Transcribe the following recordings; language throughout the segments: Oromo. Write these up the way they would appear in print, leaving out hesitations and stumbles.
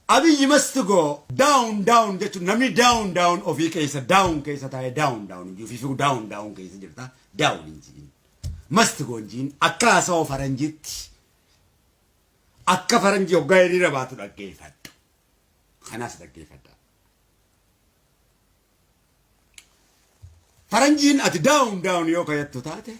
Abiyyi must go down down jechuun namni down down ofii keessa down keessa taa'ee down down hin jiru ofiifuu down down keessa jirta down hin jiin. Must go hin jiin akka haasawaa faranjiitti akka faranjii hoggaa hiriira baatu dhaggeeffadhu. Kanaas dhaggeeffadha. Faranjiin ati down down yoo kayattu taate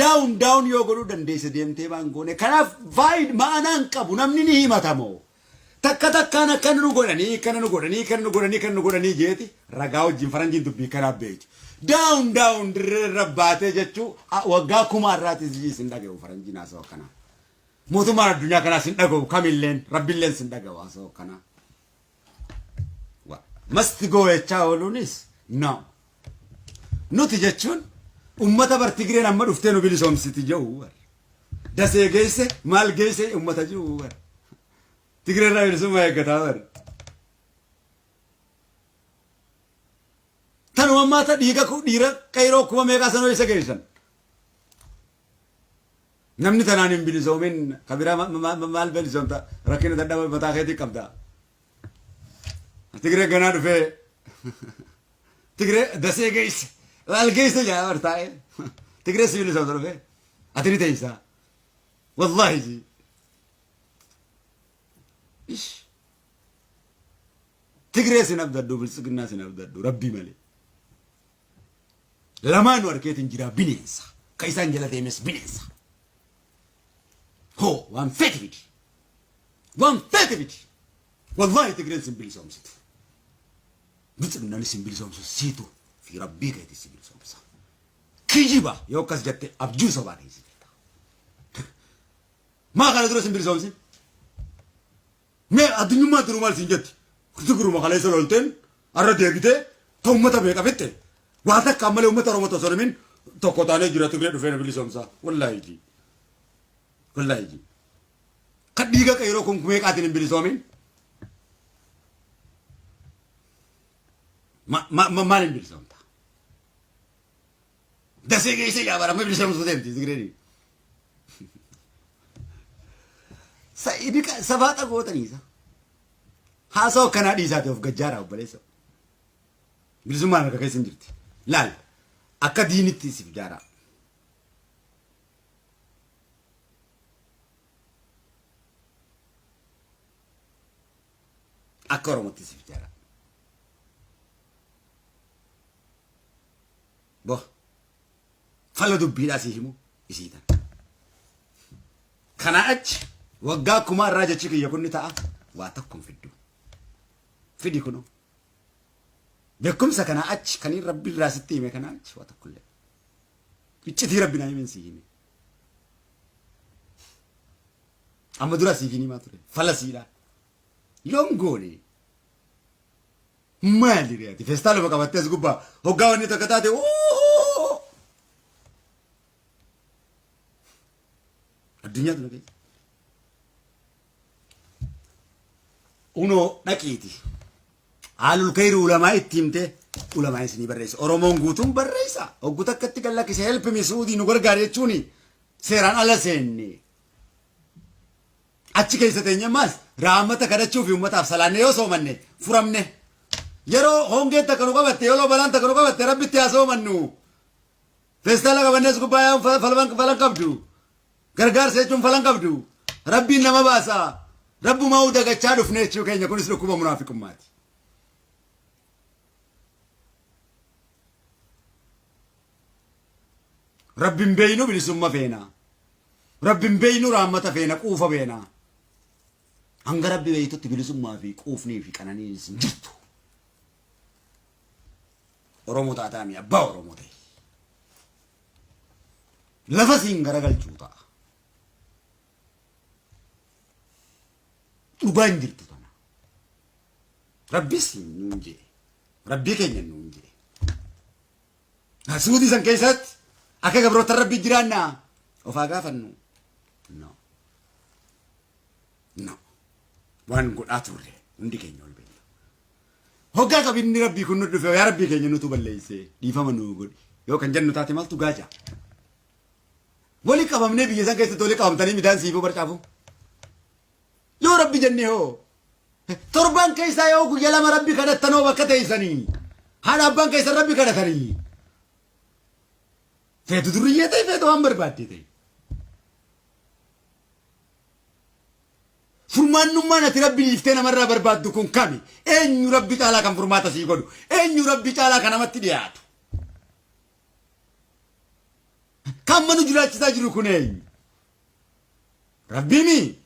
Down down yoo godhuu dandeesse deemtee waan goone. Kanaaf vaayid ma'anaa hin qabu namni ni himatamoo. Takka takkaan akkana nu godhanii akkana nu godhanii akkana nu godhanii akkana nu godhanii jeeti ragaa wajjin faranjiin dubbii kanaaf beektu. Down down dirree irra baatee jechuu waggaa kuma irraatis isin dhaga'u faranjiin haasawaa akkanaa. Mootummaan addunyaa kanaas hin dhaga'u kamilleen rabbilleen sin dhaga'u haasawaa akkanaa. Must go jechaa ooluunis no. Nuti jechuun ummata bar Tigreen amma dhuftee nu bilisoomsiti jedhu bar. Dasee geesse maal geesse ummata jiru bar. Tigreen irraa bilisummaa eeggataa bar. Tanuma ammaa ta dhiiga dhiira qeyroo kuma meeqaa sanoo isa geessan. Namni tanaan hin bilisoomin ka biraa maal bilisoomta rakkina dadhaba mataa keetii qabda. Tigree ganaa dhufee Tigree dasee geesse maal geesse jaa bar taa'ee Tigree si bilisoomta dhufee ati ni teessaa. Wallaahi ji. Ish. Tigree sin abdadhu biltsiginnaa sin abdadhu rabbii malee. Lamaanu harkeetiin jiraa bineensa. Ka isaan jala deemes bineensa. Hoo waan feete fidi. Waan feete fidi. Wallaahi Tigreen sin bilisoomsitu. Biltsiginnaanis sin bilisoomsu siitu fi rabbii keetis si bilisoomsa. Kijiba yoo akkas jette abjuu sobaa keessa jirta. Maa kana dura sin bilisoomsin? Mee addunyummaa duruu maal siin jetti? Tigruma kaleessa lolteen har'a deebitee ta ummata meeqa fixxe? Waa takka ammalee ummata Oromoo osoo himin tokko taanee jira Tigree dhufee na bilisoomsa. Wallaahi ji. Wallaahi ji. Kan dhiiga qeeroo kun meeqaatiin hin bilisoomin? Maal hin bilisoomta? Dasee geessee jaabara amma bilisoomsuu deemti Tigreen. Safaaxa gootanii isa. Haasoo akkanaa dhiisaati of gajjaaraa obboleessa. Bilisummaan harka keessa hin jirti. Laal akka diinitti siif jaaraa. Akka Oromootti siif jaaraa. Bo fala dubbiidhaa sii himu isii tana. Kanaa achi waggaa kumaa irraa jechi kiyya kun ni ta'a waa tokko hin fiddu. Fidi kunoo. Beekumsa kanaa achi kan inni rabbi irraa sitti hime kanaa achi waa tokko illee. Iccitii rabbi naa himeen sii hime. Amma dura siif hin himaa ture. Fala siidhaa. Yoom goone? Maali ree ati feestaaluma qabattee as gubbaa hoggaa wanni takka taate uuuu. Addunyaa tana keessa. Unoo dhaqiiti. Haalul kayri ulamaa itti himte ulamaa isinii barreessa. Oromoon guutuun barreessa. Hoggu takkatti gad lakkise help me suudii nu gargaari jechuuni seeraan ala seenne. Achi keessa teenye ammaas rahmata kadhachuu fi ummataaf salaanne yoo soomanne furamne. Yeroo hongeen takka nu qabatte yeroo balaan takka nu qabatte rabbitti haa soomannu. Feestaala qabannees gubbaa yaa'uun falan qabdu. Gargaarsa jechuun falan qabdu. Rabbiin nama baasa. Rabbumaa dagachaa dhufne jechuu keenya kunis dhukkuba munaafiqummaati. Rabbin beeynu bilisumma feena. Rabbin beeynu raammata feena quufa feena. Hanga rabbi beeytutti bilisummaa fi quufnii fi qananiinis hin jirtu. Oromoo taataami abbaa Oromoo ta'e. Lafa siin garagalchuu ta'a. Dhugaan jirtu tana. Rabbis nuun jee. Rabbii keenya nuun jee. Suudii san keessatti akka gabroota rabbii jiraannaa of haa gaafannu. No. No. Waan godhaa turre hundi keenya ol beekna. Hoggaa qabinni rabbii kun nu dhufe yaa rabbii keenya nutu balleessee dhiifama nu godhi. Yoo kan jennu taate maaltu gaaja? Wali qabamnee biyya san keessatti wali qabamtanii midhaan siifuu barcaafu. Yoo rabbi Rabbi jennee hoo? Torban keessaa yoo guyya lama Rabbi kadhattanoo bakka teessanii? Haadha abbaan keessan Rabbi kadhatanii? Feetu durriyyee ta'e, feetu waan barbaadde ta'e. Furmaannummaan ati Rabbi dhiiftee namarraa barbaaddu kun kami? Eenyu Rabbi caalaa kan furmaata sii godhu? Eenyu Rabbi caalaa kan namatti dhiyaatu? Kan manu jiraachisaa jiru kun eenyu? Rabbiimi?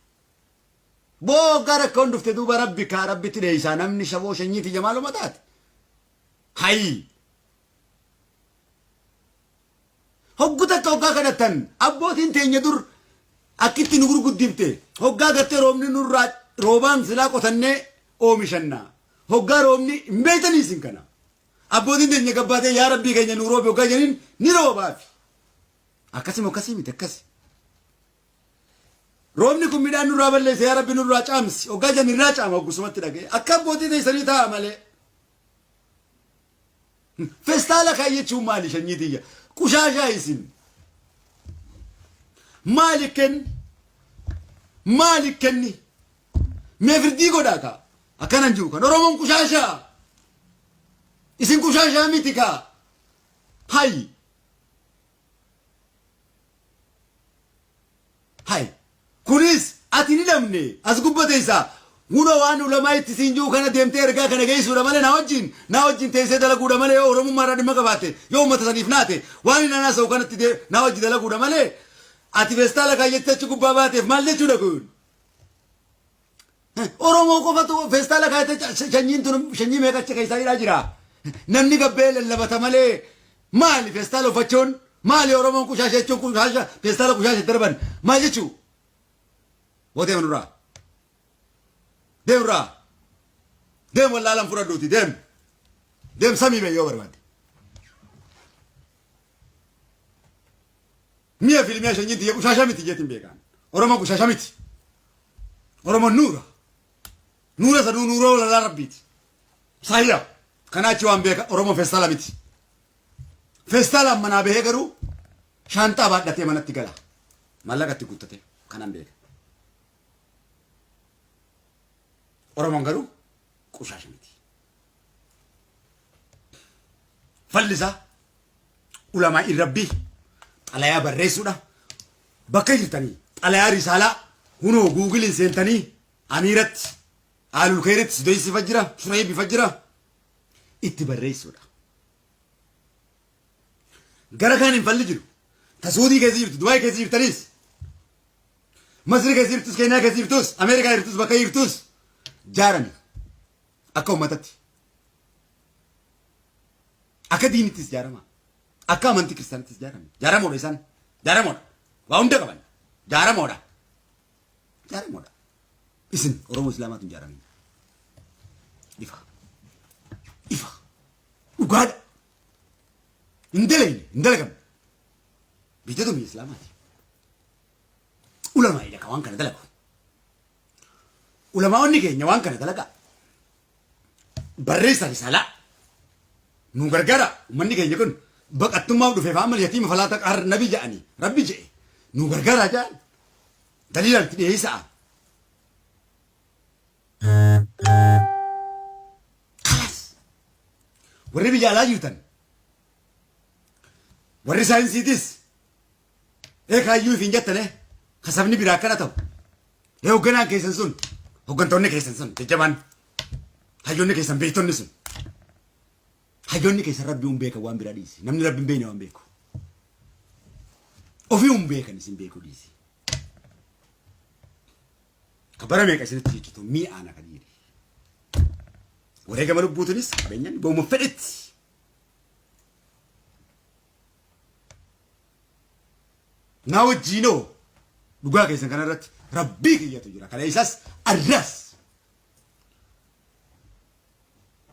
Boo hoggaa rakkoon dhufte duuba Rabbi kaa Rabbitti dheeysaa namni shaboo shanyii tiyya maaluma taate? Hayii! Hoggu takka hoggaa kadhattan abbootiin teenya dur akkitti nu gurguddifte hoggaa gartee roobni nurraa roobaan silaa qotannee oomishanna. Hoggaa roobni hin beektanii isin kana. Abbootiin teenya gabbaatee yaa Rabbii keenya nu roobi hoggaa jedhaniin ni roobaafi. Akkasuma akkasii miti akkasi. Roobni kun midhaan nurraa balleesse, yaa Rabbi nurraa caamsi hoggaa jedhan irraa caama hoggusumatti dhaga'e. Akka abbootii teessanii ta'a malee. Festaala kaayyachuun maali shanyii tiyya? Qushaashaa isin. Maali kenni? Maali kenni? Mee firdii godhaa kaa. Akkanan jiru kan Oromoon qushaashaa. Isin qushaashaa miti kaa. Hayi. Hay. Kunis ati ni dhabne as gubba teessa huna waan ulamaa itti siin jiru kana deemtee ergaa kana geessuudha malee na wajjin teessee dalaguudha malee, yoo Oromummaa irraa dhimma qabaatte, yoo uummata saniif naate, waan inni haasa'u kanatti na wajji dalaguudha malee, ati feestaala kaayyattee achi gubbaa baateef maal jechuudha kun? Oromoo qofatu feestaala kaayattee? Sanyiin tun sanyii meeqa achi keessaa hidhaa jira? Namni gabbee lallabata malee maali feestaala uffachuun? Maali Oromoon qushaasha jechuun? Qushaasha feestaala qushaasha darban maal jechuu? Boo deem nurraa. Deem nurraa. Deem, wallaalan fudhadhuuti deem. Deem, samii bee yoo barbaadde. Mi'a filmiyaa sanyiin tiyya qushaasha miti jeetiin beekaan. Oromoon qushaasha miti. Oromoon nuura. Nuura sanuu nuura walalaa Rabbiiti. Saayyaa. Kanaa achi waan beeka Oromoon feestaala miti. Feestaalaan manaa bahee garuu shaanxaa baadhatee manatti gala. Maallaqa itti guuttatee kanan beeka. Oromoon garuu qushaasha miti. Fallisaa ulamaa Rabbii xalayaa barreessuudha. Bakka jirtanii xalayaa risaalaa hunoo Googleiin seentanii amiiratti, aalul keeritti, sudeysifa jira, shuraybifa jira, itti barreessuudha. Gara kaan hin falli jiru. Ta Suudii keessa jirtu, Dubaay keessa jirtanis, Masri keessa jirtus, Keeniyaa keessa jirtus, Ameerikaa jirtus, bakka jirtus jaarami akka uummatatti. Akka diinittis jaarama. Akka amantii kiristaanittis jaarame. Jaaramoodha isaan. Jaaramoodha. Waa hunda qaban. Jaaramoodha. Jaaramoodha. Isin Oromoo Islaamaatu hin jaaramin. Ifa. Ifa. Dhugaadha. Hin dalayne, hin dalagamne. Biyya biyya Islaamaati. Ulamaa'idha kan waan kana dalagu. Ulamaa'onni keenya waan kana dalagaa. Barreessaa risaalaa. Nu gargaara, uummanni keenya kun baqattummaaf dhufeef amma yatiima falaa taqhar nabi jedhanii Rabbi jedhe nu gargaara jedhan daliilaan itti dhiyeessaa. Kalaas. Warri biyya alaa jirtan, warri saayinsiitis, ee kaayyuu ifiin jettane ka sabni biraa akkana ta'u, ee hoogganaan keessan sun, hooggantoonni keessan sun jajjabaan, hayyoonni keessan, beektonni sun, hayyoonni keessan Rabbi hin beekan, waan biraa dhiisi, namni Rabbi hin beekne waan beeku ofii hin beekan, isin beekuu dhiisi. Ka bara meeqa isinitti cichitu mi'aana kan dhiiri. Wareegama lubbuutinis qabeenyaan gooma fedhetti. Na wajjiinoo dhugaa keessan kanarratti Rabbii kiyyatu jira. Kana isas arras.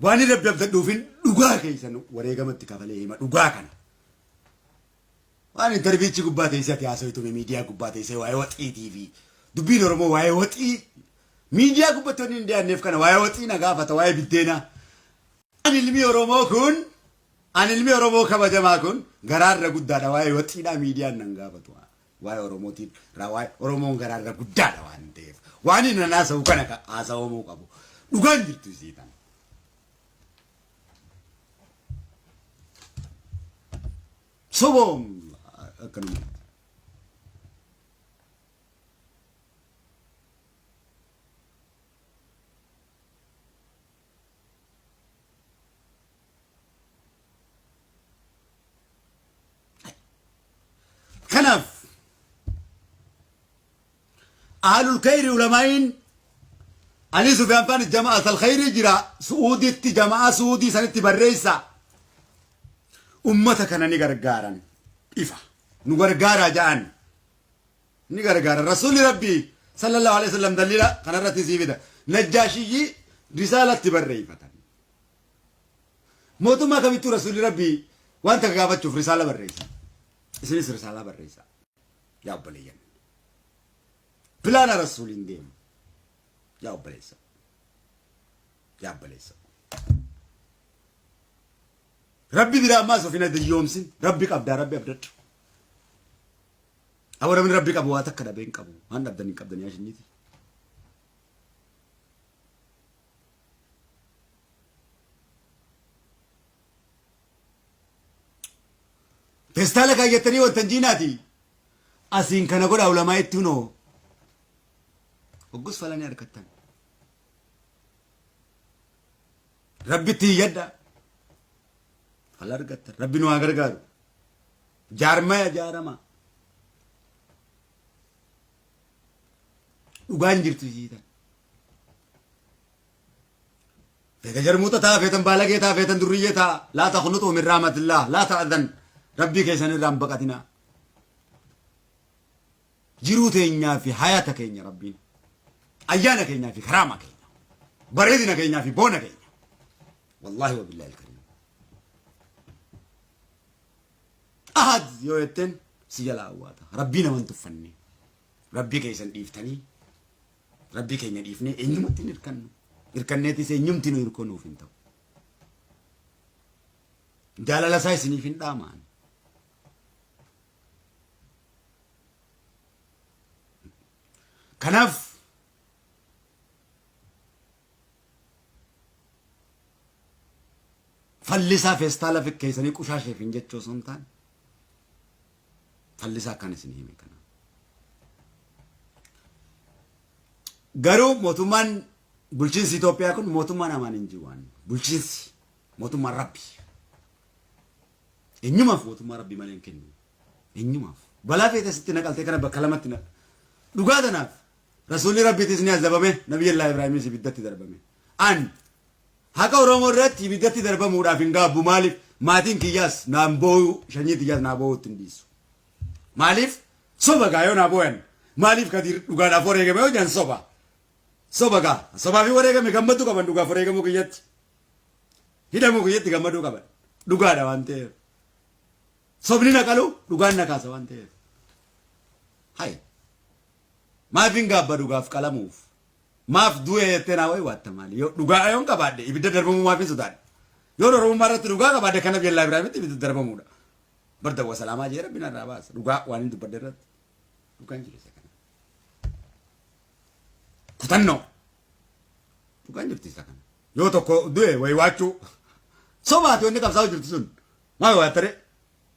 Waan inni Rabbi abdadhuufin dhugaa keessan wareegamatti kafalee hima dhugaa kana. Waan interviewchi gubbaa teessee ati haasawitume miidiyaa gubbaa teessee waa'ee waxiitii fi dubbiin Oromoo, waa'ee waxii miidiyaa gubbatti wanni hin dhiyaanneef kana, waa'ee waxii na gaafata, waa'ee biddeenaa. Ani ilmi Oromoo kun, ani ilmi Oromoo kabajamaa kun garaarra guddaadha, waa'ee waxiidhaa miidiyaan nan gaafatu. Waa'ee Oromootiin waa'ee Oromoon garaarra guddaadha waan ta'eef. Waan inni haasa'u kana haasa'amuu qabu. Dhugaan jirtu isii tana. Soboom akkanuma. Kanaaf ahlul khayri ulamaa'iin Ali Sufyaan faan jama'at al-khayrii jira Su'uuditti jama'a Su'uudii sanitti barreessa. Ummata kana ni gargaaran ifa nu gargaaraa ja'an ni gargaaran. Rasuulli Rabbii sallallahu alaihi wasallam daliila kanarratti sii fida. Najjaashiyyi risaalatti barreeffatan. Mootummaa kamittuu Rasuulli Rabbii waan takka gaafachuuf risaala barreessa. Isinis risaalaa barreessa. Yaa obboleeyyan. Pilaana Rasuuliin deemu. Yaa obboleessa. Yaa obboleessa. Rabbi biraa ammaas of hin adiyyoomsin. Rabbi qabdaa, Rabbi abdadhu. Awwa namni Rabbi qabu waa takka dhabee hin qabu. Waan dhabdan hin qabdan yaa shinyiiti. Feestaala kaayyattanii wanta hin jiinaati. Asiin kana godhaa ulamaa itti hunoo. Hoggus falanii harkattan. Rabbitti iyyadha. Fala argattan. Rabbi nu haa gargaaru. Jaarmaya jaarama. Dhugaan jirtu isiitan. Feeta jarmuuxa ta'a, feetan baalagee ta'a, feetan durriyyee ta'a. Laa taqnuxuu min rahmatillah, laa ta'adhan. Rabbii keessan irraa hin baqatinaa. Jiruu teenyaa fi hayata keenya Rabbiin. Ayyaana keenyaa fi karaama keenya. Bareedina keenyaa fi boona keenya. Wallaahi wa billaahi alkariim. Ahad yoo jetteen si jalaa awwaata. Rabbii nama hin tuffanne. Rabbii keessan dhiiftanii Rabbii keenya dhiifnee eenyumatti hin hirkannu. Hirkanneetis eenyumti nu hirkoo nuuf hin ta'u. Jaalala isaa isiniif hin dhaamaan. Kanaaf fallisaa feestaala fikkeessanii qushaasheef hin jechuu osoo hin taane fallisaa akkan isin hime kana. Garuu mootummaan bulchiinsi Itoophiyaa kun mootummaa namaan hin jiru waan bulchiinsi mootummaan Rabbi. Eenyumaaf mootummaa Rabbi malee hin kennu. Eenyumaaf. Balaa feete sitti naqaltee kana bakka lamatti na dhugaa tanaaf rasuulli Rabbiitis ni azabame, Nabiyyallaa Ibraahimis ibiddatti darbame. An haqa Oromoo irratti ibiddatti darbamuudhaaf hin gaabbu. Maaliif? Maatiin kiyyaas naan boo'uu, shanyii tiyyaas naa boo'uutti hin dhiisu. Maaliif? Soba gaa yoo naa boo'an. Maaliif Kadiir dhugaadhaaf wareegame yoo jedhan soba. Soba gaa. Sobaaf hin wareegame, gammaduu qaban dhugaaf wareegamuu kiyyatti. Hidhamuu kiyyatti gammaduu qaban. Dhugaadha waan ta'eef. Sobni na qalu dhugaan na kaasa waan ta'eef. Hay. Maaf hin gaabba dhugaaf qalamuuf? Maaf du'e jettee naa waywaatta maali? Yoo dhugaa yoon qabaadhe ibidda darbamuu maaf hin sodaadhe? Yoon Oromummaa irratti dhugaa qabaadhe kan Nabiyyallaa Ibraahimitti ibidda darbamuudha. Barda wa salaamaa jee Rabbi narraa baasa. Dhugaa waan hin dubbadhe irratti. Dhugaan jiru isa kana. Kutannoo. Dhugaan jirti isa kana. Yoo tokko du'e waywaachuu. Sobaati wanni qabsaa'u jirtu sun. Maa waywaattare?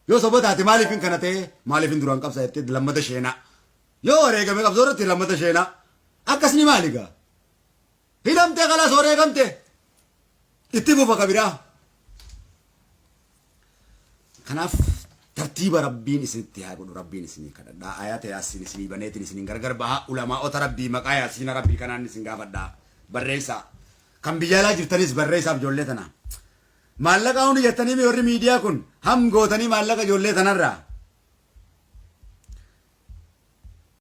Yoo soba taate maaliif hin kana ta'e maaliif hin duraan qabsaa jettee lammata sheenaa. Yoo wareegame qabsoo irratti lammata sheenaa. Akkasni maali gaa? Hidhamtee kalaas wareegamte. Itti fufa kabiraa. Kanaaf tartiiba Rabbiin isinitti haa godhu, Rabbiin isinii kadhadhaa. Ayata Yaasiin isinii baneetiin isiniin gargar baha. Ulamaa'ota Rabbii maqaa Yaasiina Rabbii kanaan isin gaafadhaa. Barreessaa. Kan biyya alaa jirtanis barreessaaf ijoollee tana. Maallaqa hundi jettanii warri miidiyaa kun ham gootanii maallaqa ijoollee tanarraa.